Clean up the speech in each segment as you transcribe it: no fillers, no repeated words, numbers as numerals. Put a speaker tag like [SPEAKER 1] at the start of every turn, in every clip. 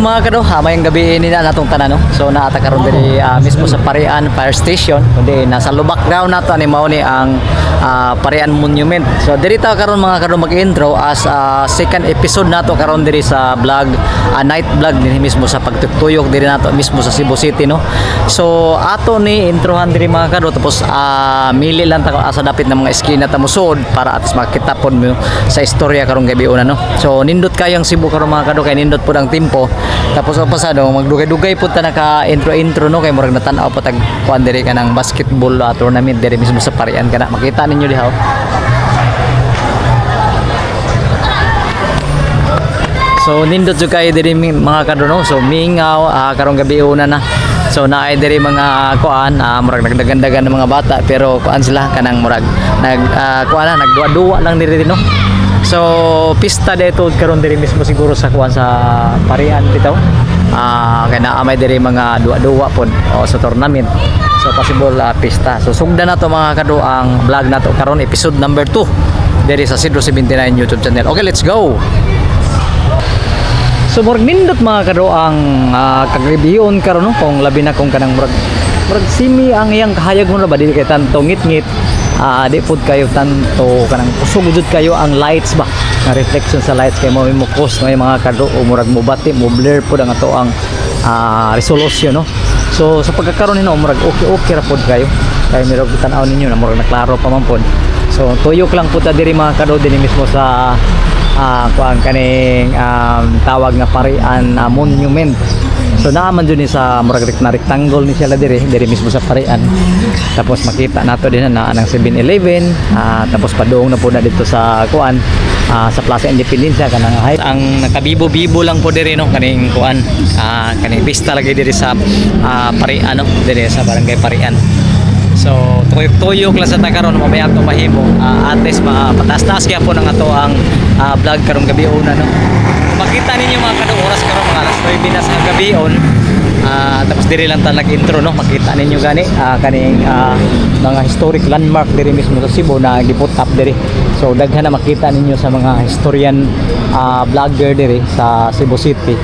[SPEAKER 1] Mga kado, mayang gabi nila natong tanan, no. So naata karon diri mismo sa Parian Fire Station, kundi nasa lubak ground nato ani mao ni ang Parian Monument. So diri ta karon, mga kado, mag-intro as second episode nato karon diri sa vlog, night vlog dinhi mismo sa pagtuyok diri nato mismo sa Cebu City, no. So ato ni introhan diri, mga kado, tapos mili lang ta asa dapit ng mga eskina ta mosud para at least makita pod mo sa istorya karong gabi una, no. So nindot kayang Cebu karon, mga kado, kay nindot pod ang timpo. Tapos o pasado magdugay-dugay pud ta naka intro-intro, no, kay murag natan-aw pa tag kuan diri kanang basketball tournament diri mismo sa Parian kana makita ninyo diha, oh. So nindot jud kayo diri, mga kadono. So mingaw karong gabi una na. So naay diri mga kuan, murag nagdagandagan ng mga bata, pero kuan sila kanang murag nag kuan na nagduwa-duwa lang diri, no. So pista dito karon diri mismo siguro sa kuan sa Parian bitaw. Kay naa may diri mga duwa-duwa pod o sa tournament. So possible pista. So sugdan na to, mga kado, ang vlog nato karon, episode number 2 diri sa Sidro 79 YouTube channel. Okay, let's go. So murag nindot, mga kado, ang kagribiyon karon, no, kung labi na kung kanang murag murag simi ang iyang kahayag mo na ba, dili kay tanto ngit-ngit, di pud kayo tanto kanang kusog jud kayo ang lights ba nga reflection sa lights kay mo mo cause no mga kado o murag mo bati mo blur pud ang ato ang resolution, no. So sa pagkakaroon nino, murag okay okay ra pud kayo kay mirog tan-aw ninyo na murag naklaro pa man pud. So tuyok lang pud ta diri, mga kado, dinhi mismo sa kuan kaning tawag nga Parian Monument. So naa man jud ni sa murag na rectangle ni sila diri diri mismo sa Parian. Tapos makita nato din na anang 7-Eleven, tapos padung na po na dito sa kuan sa Plaza Independencia kanang hay ang nakabibo-bibo lang po diri, no, kaning kuan kaning pista lagi diri sa Parian, no, diri sa Barangay Parian. So, tuyok-tuyok lang sa ta karon, mamaya ato mahimo. At least mapataas-taas kaya po ng ato ang vlog karong gabi una, no. Kung makita ninyo, mga kado, oras karon mga alas 9 na sa gabi on. Tapos diri lang ta nag-intro, no. Makita ninyo gani kaning mga historic landmark diri mismo sa Cebu na giput up diri. So daghan na makita ninyo sa mga historian vlogger diri sa Cebu City.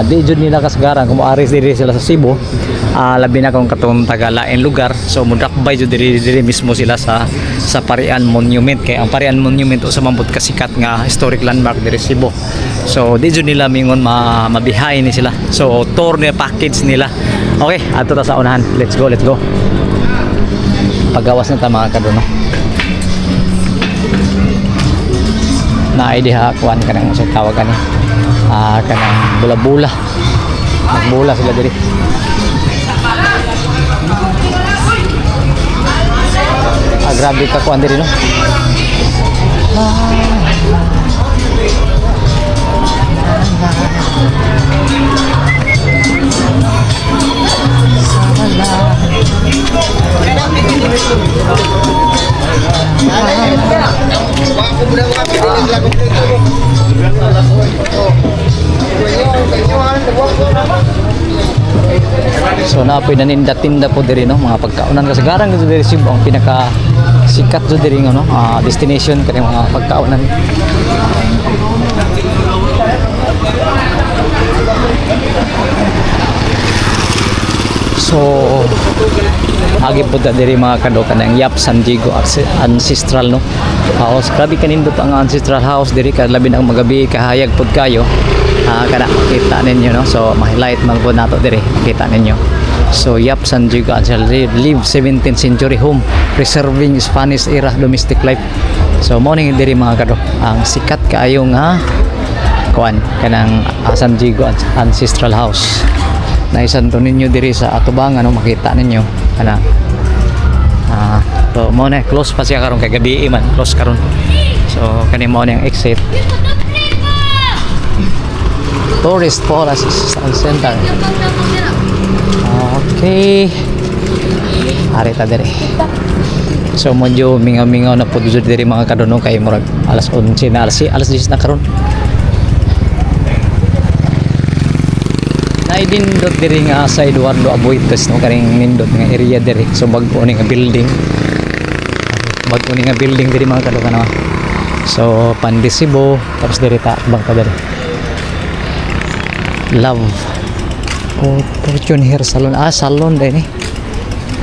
[SPEAKER 1] Di jud nila kasagaran kung moari diri sila sa Cebu, labi na kung katong taga lain lugar, so mudakbay jud diri diri mismo sila sa Parian Monument kay ang Parian Monument usa man pud kasikat nga historic landmark diri sa Cebu. So di jud nila mingon mabihay ni sila. So tour ni package nila. Okay, ato ta sa unahan. Let's go, let's go. Pagawas na ta, mga kadono. Naay diha kuan kanang sa tawag ani kanang bula-bula. Nagbula sila diri. Grabe ka kuan diri, no. So naapoy naninda-tinda po diri, no, mga pagkaunan kasagaran dito diri Cebu. Ang pinaka sikat jud diri nga, no, destination kani mga pagkaunan. So agi po ta diri, mga kado, kanang Yap San Diego Ancestral, no, house. Grabe kanindot ang ancestral house diri kay labi na ang magabi kahayag pod kayo. Kana makita ninyo, no. So ma-highlight man po nato diri, makita ninyo. So Yap San Diego Ancestral live 17th century home preserving Spanish era domestic life. So mo ning diri, mga kado, ang sikat kaayo nga kuan kanang San Diego Ancestral House na Santo Niño diri sa atubang ano makita ninyo kana. So mo na close pa siya karon kay gabi man, close karon. So kani mo na ang exit, Tourist Palace Center. Okay, ari ta diri. So medyo mingaw-mingaw na po jud diri, mga kadono, kay murag alas 11 na, alas alas 10 na karon. Naidindot diri nga sa Eduardo Aboitiz, no, kaning nindot nga area diri. So bag-o ni nga building. Bag-o ni nga building diri, mga kadono. So Pandisibo, tapos diri ta bang ka diri. Love. Oh, Fortune Hair Salon. Ah, salon din eh.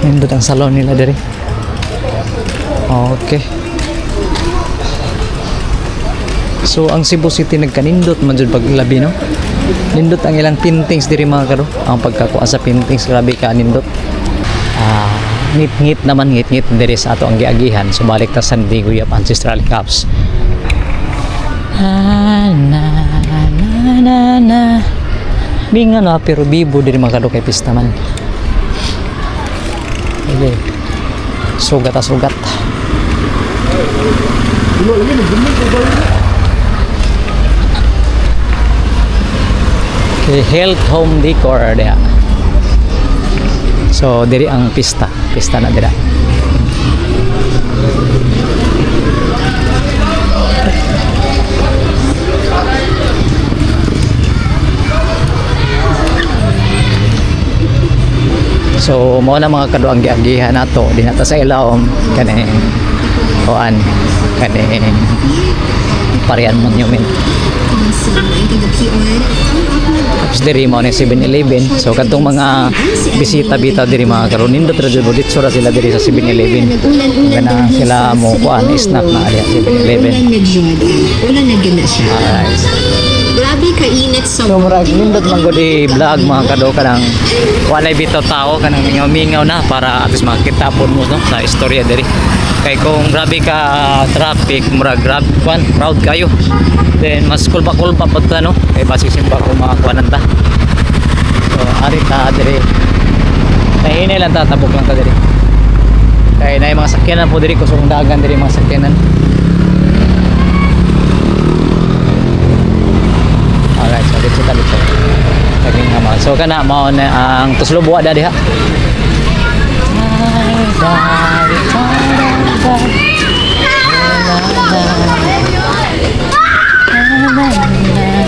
[SPEAKER 1] Nindot ang salon nila diri. Okay. So ang Cebu City nagkanindot man jud paglabi, no. Nindot ang ilang paintings diri, mga kado. Ang pagkakuha sa paintings, grabe ka nindot. Ah, ngit-ngit naman, ngit-ngit diri sa ato ang giagihan. So balik ta sa Sandigo Yap Ancestral House. Ah, na na na na. Binga na pero bibo diri, mga kado, kay pista man. Okay. Sugat ah, sugat. Okay, Health Home Decor diha. So diri ang pista, pista na dira. So mao na, mga kado, ang giagihan nato dinha ta sa ilawom kaning kuan, kaning Parian Monument. Tapos diri mao ni 7-Eleven. So kadtong mga bisita bitaw diri, mga kado, nindot ra jud mo, ditso ra sila diri sa 7-Eleven. Gana sila mo kuan, snack na diha 7-Eleven.
[SPEAKER 2] Ulan na jud. Ulan na gid na siya.
[SPEAKER 1] Alright.
[SPEAKER 2] Grabe kainit sa
[SPEAKER 1] So murag nindot man gud i-vlog, mga kado, kanang walay bitaw tao, kanang mingaw-mingaw na para at least makita pod mo, no, sa istorya diri. Kay kung grabe ka traffic, murag grabe kuan, crowd kayo. Then mas kulba-kulba pa ta, no, kay basig simba ko mga kuanan ta. So ari ta diri. Nahinay lang ta, tabok lang ta diri. Kay naay mga sakyanan po diri, kusog dagan diri mga sakyanan. Alright, so dito ta dito. Lagi nga mga. So kana mao na ang tuslob buwa da diha. Ay, bye, bye, bye.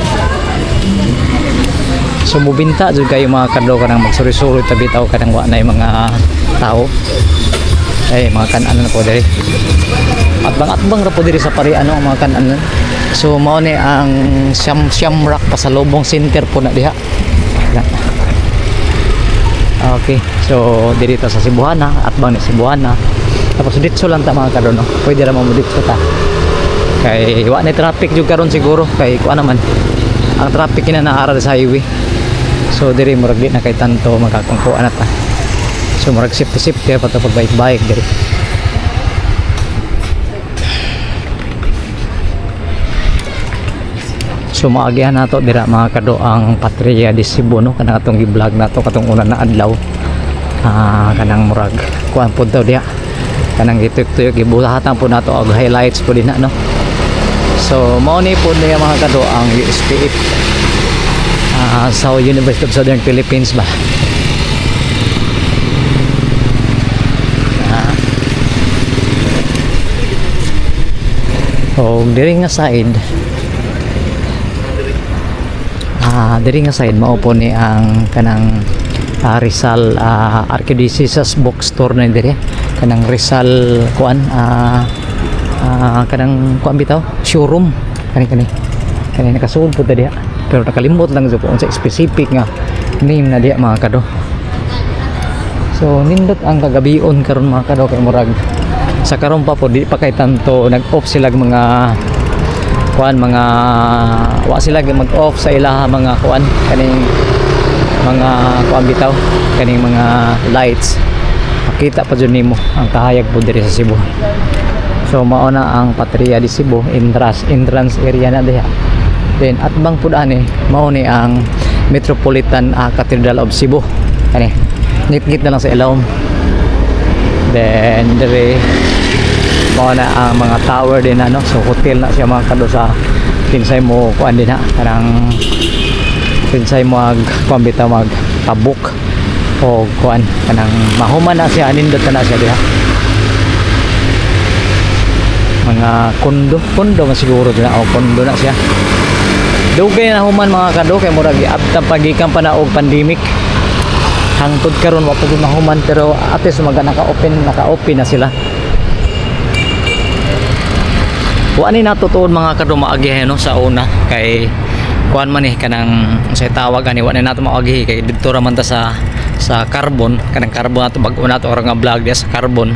[SPEAKER 1] So mubinta jud kayo, mga kado, kanang magsuri-suri tabi tao kanang wa na yung mga tao. Ay, mga kanan na po diri. Atbang-atbang ra po diri sa pari ano ang mga kanan. So mao ni ang Siyam Shamrock Pasalubong Center po na diha. Yan. Okay, so diri ta sa Cebuana, atbang ni Cebuana. Tapos ditso lang ta, mga kado, no. Pwede ra mo ditso ta. Kay wa na traffic jud karon siguro kay kuan naman. Ang traffic kina naara sa highway. So diri murag di na kay tanto magkakungkuan na ta. So murag safety safety pa ta pag bike bike diri. So maagihan nato dira, mga kado, ang Patria de Cebu, no, kanang atong gi-vlog nato katong una na adlaw. Ah, kanang murag kuan pud daw diha. Kanang gituyok-tuyok gibuhatan po nato og highlights po din na, no. So mao ni po niya, mga kado, ang USPF, sa University of Southern Philippines ba. Ah. O diri nga side mao po ni ang kanang Rizal Archdiocese Bookstore na diri, kanang Rizal kuan, kanang kuan bitaw, showroom kani kani kani nakasulod po ta diha pero nakalimot lang jud ko unsa specific nga name na diha, mga kado. So nindot ang kagabion karon, mga kado, kay murag sa karon pa po di pa kay tanto nag-off sila mga kuan, mga wa sila mag-off sa ilaha mga kuan, kaning mga kuan bitaw, kaning mga lights, makita pa jud nimo ang kahayag po diri sa Cebu. So mao na ang Patria de Cebu entrance entrance area na diha. Then atbang pud ani mao ni ang Metropolitan Cathedral of Cebu, kani ngit-ngit na lang sa ilawom. Then diri mao na ang mga tower din ano. So hotel na siya, mga kado, sa kinsay mo kuan din ha, kanang kinsay mo ag kuan bitaw, mag tabok o kuan, kanang mahuman na siya, nindot na na siya diha. Mga kondo kondo man siguro din o kondo na siya. Dugay na human, mga kado, kay murag giabtan pagikan pa na og pandemic, hangtod karon wa pa gud mahuman, pero at least maga naka-open na sila. Wa ni natutuon, mga kado, maagihan, no, sa una kay Kuan man eh, kanang sa tawag ani, wa na nato maagi kay didto ra man ta sa Carbon, kanang Carbon ato, bag-o nato nga vlog diya sa Carbon.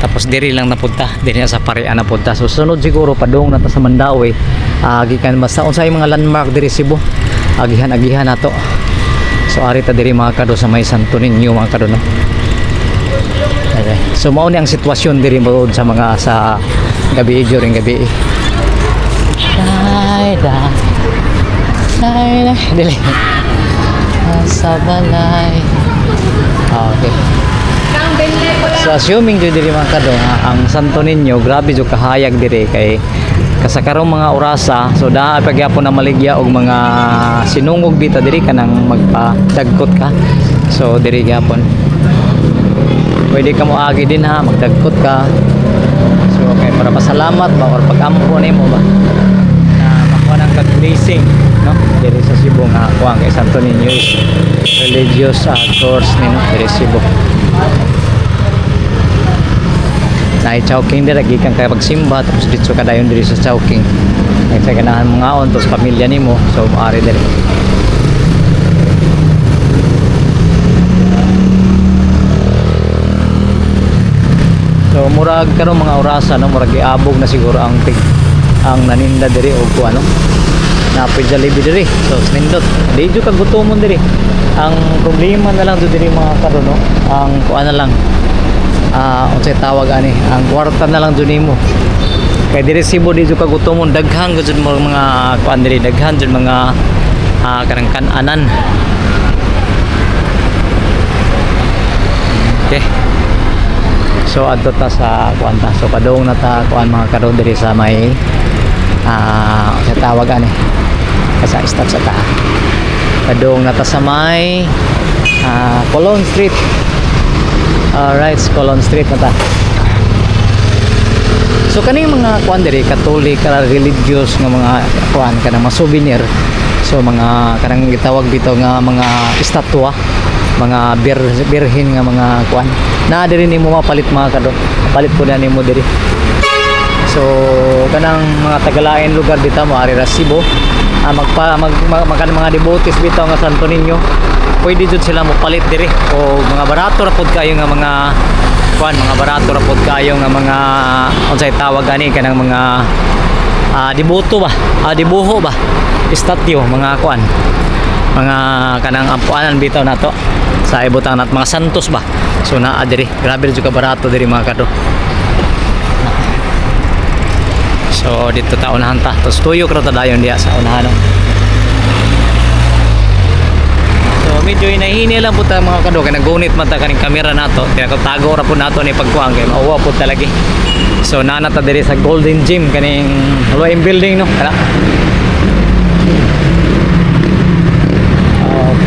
[SPEAKER 1] Tapos diri lang napunta, diri na sa Parian napunta. So sunod siguro padung na ta sa Mandaue. Gikan basta unsay mga landmark diri Cebu. Agihan agihan nato. So ari ta diri, mga kado, sa may Santo Niño, mga kado, no. Okay. So mao ni ang sitwasyon diri mo sa mga sa gabi, during gabi. Ay da. Ay da. Dili. Sa balay. Okay. So assuming jud diri, mga kado, nga, ang Santo Niño grabe jud kahayag diri kay kasakarong mga orasa, so daa pagyapon na maligya og mga sinungog bita diri, kanang magpadagkot ka. So diri gyapon pwede ka mo agi din ha, magdagkot ka. So okay, para pasalamat ba or pag-ampo nimo ba na makuha ng kag-blessing, no, diri sa Cebu nga kuha kay Santo Niño is religious source ni, no, diri sa Cebu. Na Chowking dira gikan kay pagsimba, tapos dito ka dayon diri sa Chowking kay sa ganahan mo ngaon, tapos pamilya nimo, so maari diri. So murag karon mga orasa, no, murag giabog na siguro ang tig ang naninda diri og kuan, no. Napoy Jollibee diri. So nindot. Di jud ka gutomon diri. Ang problema na lang jud diri, mga karon, no, ang kuan na lang. Unsay tawag ani, ang kwarta na lang jud nimo. Kay diri Cebu di jud ka gutomon, daghan jud mo mga kuan diri, daghan jud mga kanang kan-anan. Okay. So adto ta sa kuan ta. So padung na ta kuan, mga karon, diri sa may sa tawag ani sa stop sa ta. Padung na ta sa may Colon Street. Alright, Colon Street na ta. So kaning mga kuan diri, Catholic religious nga mga kuan, kanang mga souvenir. So mga kanang gitawag dito nga mga estatwa, mga birhen nga mga kuan. Na diri nimo mapalit, mga kado. Mapalit po na nimo diri. So kanang mga tagalain lugar dito mo ari ra Cebu. Magpa mag, mag, mag, kanang mga devotees bitaw nga Santo Niño. Pwede jud sila mo palit diri o mga barato ra pud kayo nga mga kuan, mga barato ra pud kayo nga mga unsay tawag ani, kanang mga deboto ba, dibuho ba, estatyo, mga kuan, mga kanang ampuanan bitaw nato sa ibutang nat mga santos ba. So naa diri, grabe jud ka barato diri, mga kado. So dito ta unahan ta, tapos tuyok ra ta dayon diya sa unahan, no? So medyo hinahini lang po ta, mga kado, kay nagunit man ta kaning kamera nato, kaya tago ra po nato ni pagkuang kay mauwa po talaga. So naa na ta diri sa Golden Gym, kaning Luwain building, no, kana.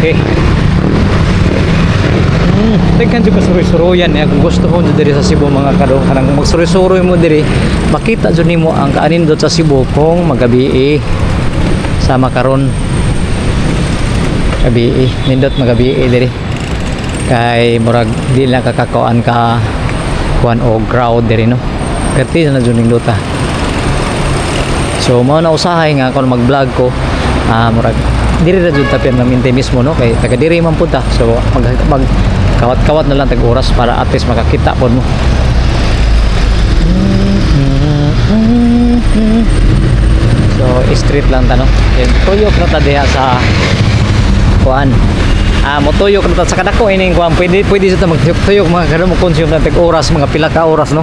[SPEAKER 1] Okay. Daghan jud ka suroy-suroyan niya kung gusto ko diri sa Cebu, mga kado, kanang magsuroy-suroy mo diri, makita jud nimo ang kaanindot sa Cebu kung magabi eh, sama karon gabi eh, nindot magabi eh diri kay murag di lang kakakuan ka kuan o crowd diri, no, perti na jud nindota. So mao na usahay nga kung mag-vlog ko, murag diri ra jud ta permanente mismo, no, kay taga diri man pud ta. So mag, mag kawat-kawat na lang tag oras para at least makakita pod mo. So street lang ta, no, then tuyok na ta diha sa kuan, motuyok na ta sa kadako ining kuan. Pwede sa ta magtuyok, mga karon, mo consume na tag oras, mga pila ka oras, no,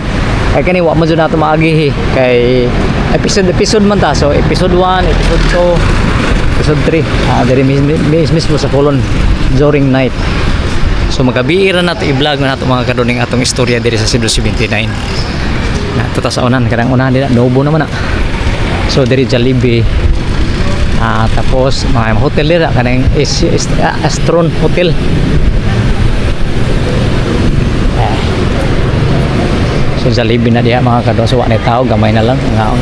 [SPEAKER 1] kay kani wa man jud nato maagihi kay episode episode man ta. So episode 1, episode 2, episode 3, diri mismo sa Colon during night. So magabi ra nato i-vlog na nato, mga karon, ning atong istorya diri sa Cebu 79 na to ta sa unan, kanang unahan nila Nobo naman na. So diri Jollibee, tapos mga hotel dira, kanang Astron Hotel. So Jollibee na diha, mga kado. So wa na tao, gamay na lang ngaon.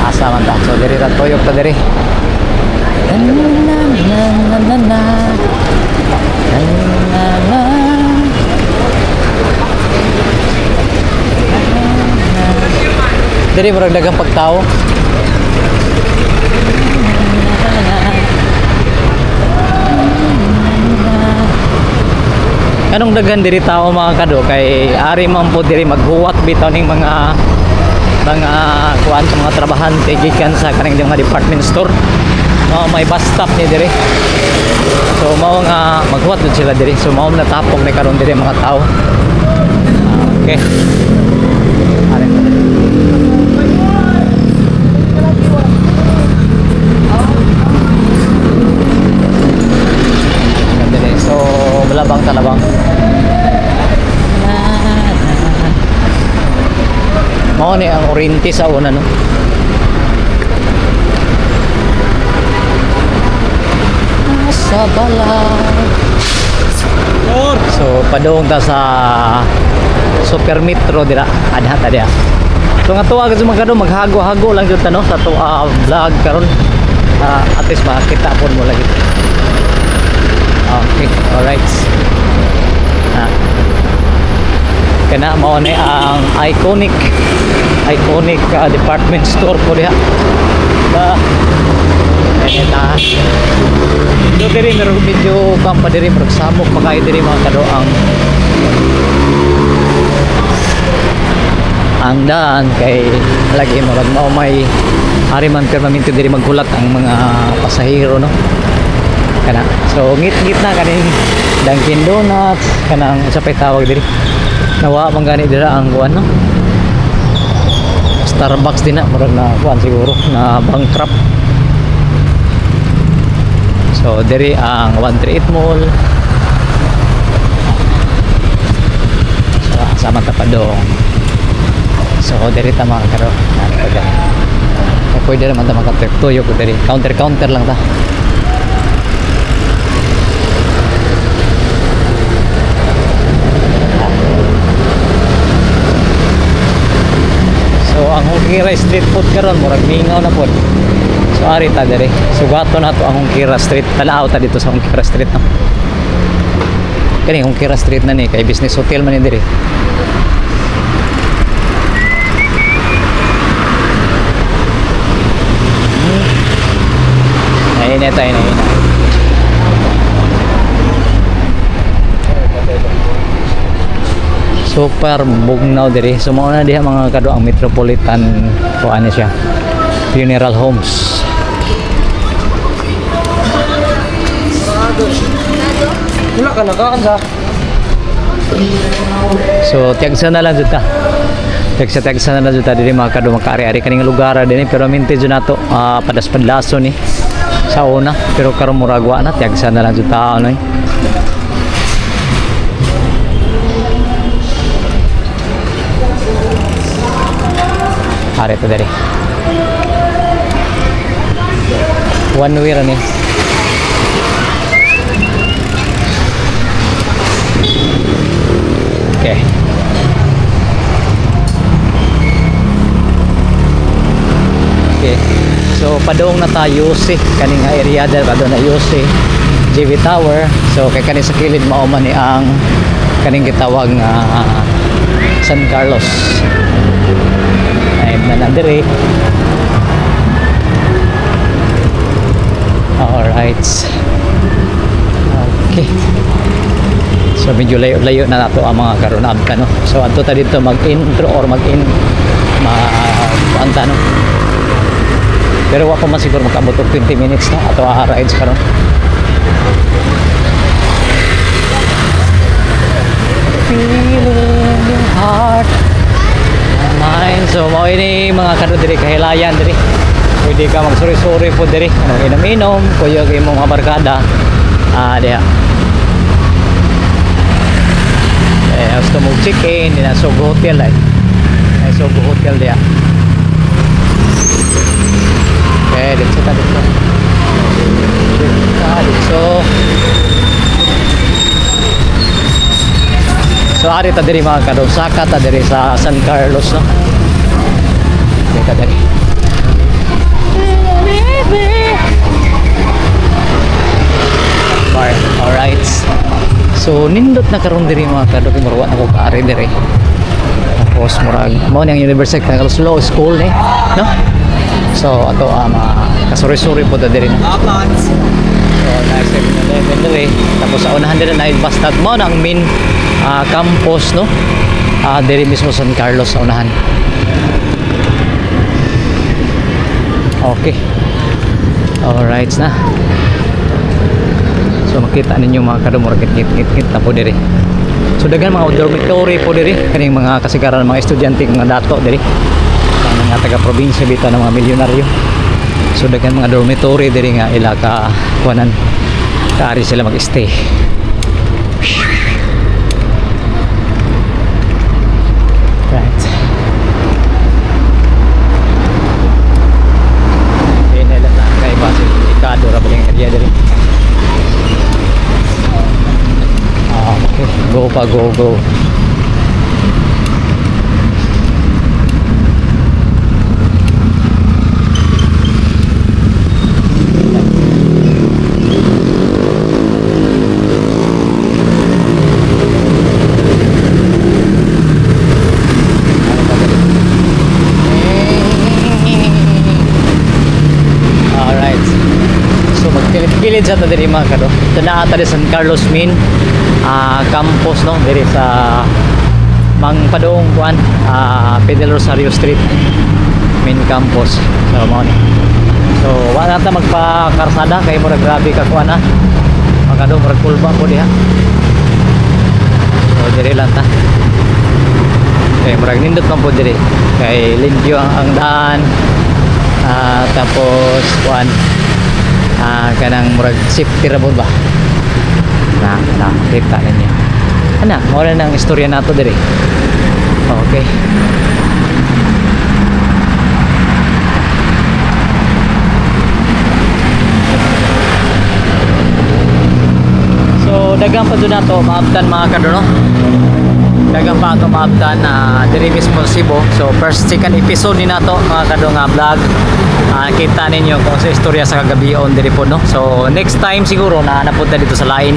[SPEAKER 1] Asa man ta? So diri ra, tuyok ta diri. Na na na na na. Na na na. Diri murag daghang pagtao. Anong daghan diri tao, mga kado, kay ari man po diri maghuwat bitaw ning mga kuan sa mga trabahante gikan sa kaning mga department store. No, may bus stop ni diri. So mao nga maghuwat jud sila diri. So mao natapok ni karon diri mga tao. Okay. Ari mo diri. Diri. So balabang talabang. Mao ni ang Oriente sa una, no. Sa balat. So padung ta sa Super Metro dira, adha ta diha. So nga tuwa kasi mga kado, maghago-hago lang jud ta, no, sa to vlog karon. At least makita pod mo lagi. Okay, alright. Kana mao ni ang iconic iconic department store po diha. Ba. Eh ta. So diri meron medyo kampa diri, murag samok pa kayo diri, mga kado, ang daan kay lagi murag mao may ari man permanente diri maghulat ang mga pasahero, no, kana. So ngit-ngit na kaning Dunkin Donuts, kanang sa pay tawag diri, nawa man gani dira ang kuan, no, Starbucks din na murag na kuan siguro na bankrupt. So diri ang 138 Mall. So sama ta pa dong. So diri ta, mga karo. Ano pa diri? Eh, pwede naman ta makatuyok diri. Counter counter lang ta. So ang Junquera Street food karon murag mingaw na pod. So ari ta diri. Sugato na to ang Junquera Street. Tanaw ta dito sa Junquera Street, no. Kani Junquera Street na ni kay business hotel man ni diri. Ayun na tayo, ayun na. Super bugnaw diri. So mao na diha, mga kado, ang Metropolitan kuan siya. Funeral Homes.
[SPEAKER 3] Wala ka nakaan sa.
[SPEAKER 1] So tiagsa na lang jud ta. Tiagsa tiagsa na lang jud ta diri, mga kado, makaari-ari kaning lugar dinhi, pero minti jud nato padas-padlaso ni sa una, pero karon murag wa na, tiagsa na lang jud ta ano eh. Ari to diri. One way ra ni. Okay. Okay. So padung na tayo si kaning area dahil padung na UC JV Tower. So kay kani sa kilid mao man ni ang kaning gitawag nga San Carlos. Ay na diri. Alright. Okay. So medyo layo-layo na nato ang mga karon abta, no. So adto ta dito mag-intro or mag-in mag no. Pero wa pa man siguro makaabot og 20 minutes, no, ato rides karon. Feeling your heart and mind. So mao ini, mga kado, diri kahilayan diri. Pwede ka magsuri-suri po diri. Ano, inom-inom, kuyog imong mga barkada. Diha. Eh, gusto mo check-in, di na Sogo Hotel ay. Ay Sogo Hotel diha. Okay, dito ta dito. Dito ta dito. So ari ta diri, mga kado, saka ta diri sa San Carlos, no. Dito ta diri. Bar. Alright. So nindot na karon diri, mga kado, kay murwa na ko kaari diri. Ako Tapos murag mao ni ang University of San Carlos Law School ni, no? So ato ang mga kasuri-suri po ta diri, no? So na 7-Eleven diri. Tapos sa unahan diri na bus stop, mao na ang main campus, no? Diri mismo San Carlos sa unahan. Okay. Alright na. So makita ninyo, mga kado, murag ngit ngit ngit na po diri. So daghan mga dormitory po diri, kaning mga kasagaran mga estudyante, mga dato diri. Ang mga taga probinsya bitaw ng mga milyonaryo. So daghan mga dormitory diri nga ila ka kuanan. Kaari sila mag-stay. Right. Hindi na kay base delikado ra ba yung area diri. Ah, okay. Go pa, go, go. Alright. So magkilid-kilid sa ta diri, mga kado. Ito na ata San Carlos Main campus, no, diri sa Mangpadong kuan, Fidel Rosario Street main campus. So mao ni. So wala ta magpa-karsada kay murag grabe ka kuan ah. Mga kado, murag kulba po diha. So diri lang ta. Kay murag nindot man po diri. Kay limpyo ang daan. Tapos kuan, kanang murag safety ra ba na nakita ninyo ana, mao na ang istorya nato diri. Okay. So daghang pa doon nato maabtan, mga kadono. Daghang pa ato maabtan na diri mismo sa Cebu. So first, second episode ni nato, mga kado, nga vlog. Kita ninyo kung sa istorya sa kagabion diri po, no. So next time siguro na napunta dito sa lain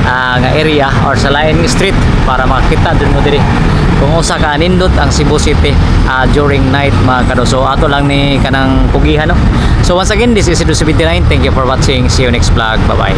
[SPEAKER 1] nga area or sa lain street para makita dun mo diri kung usa ka nindot ang Cebu City during night, mga kado. So ato lang ni kanang pugihan, no. So once again, this is Edu 79. Thank you for watching. See you next vlog. Bye bye.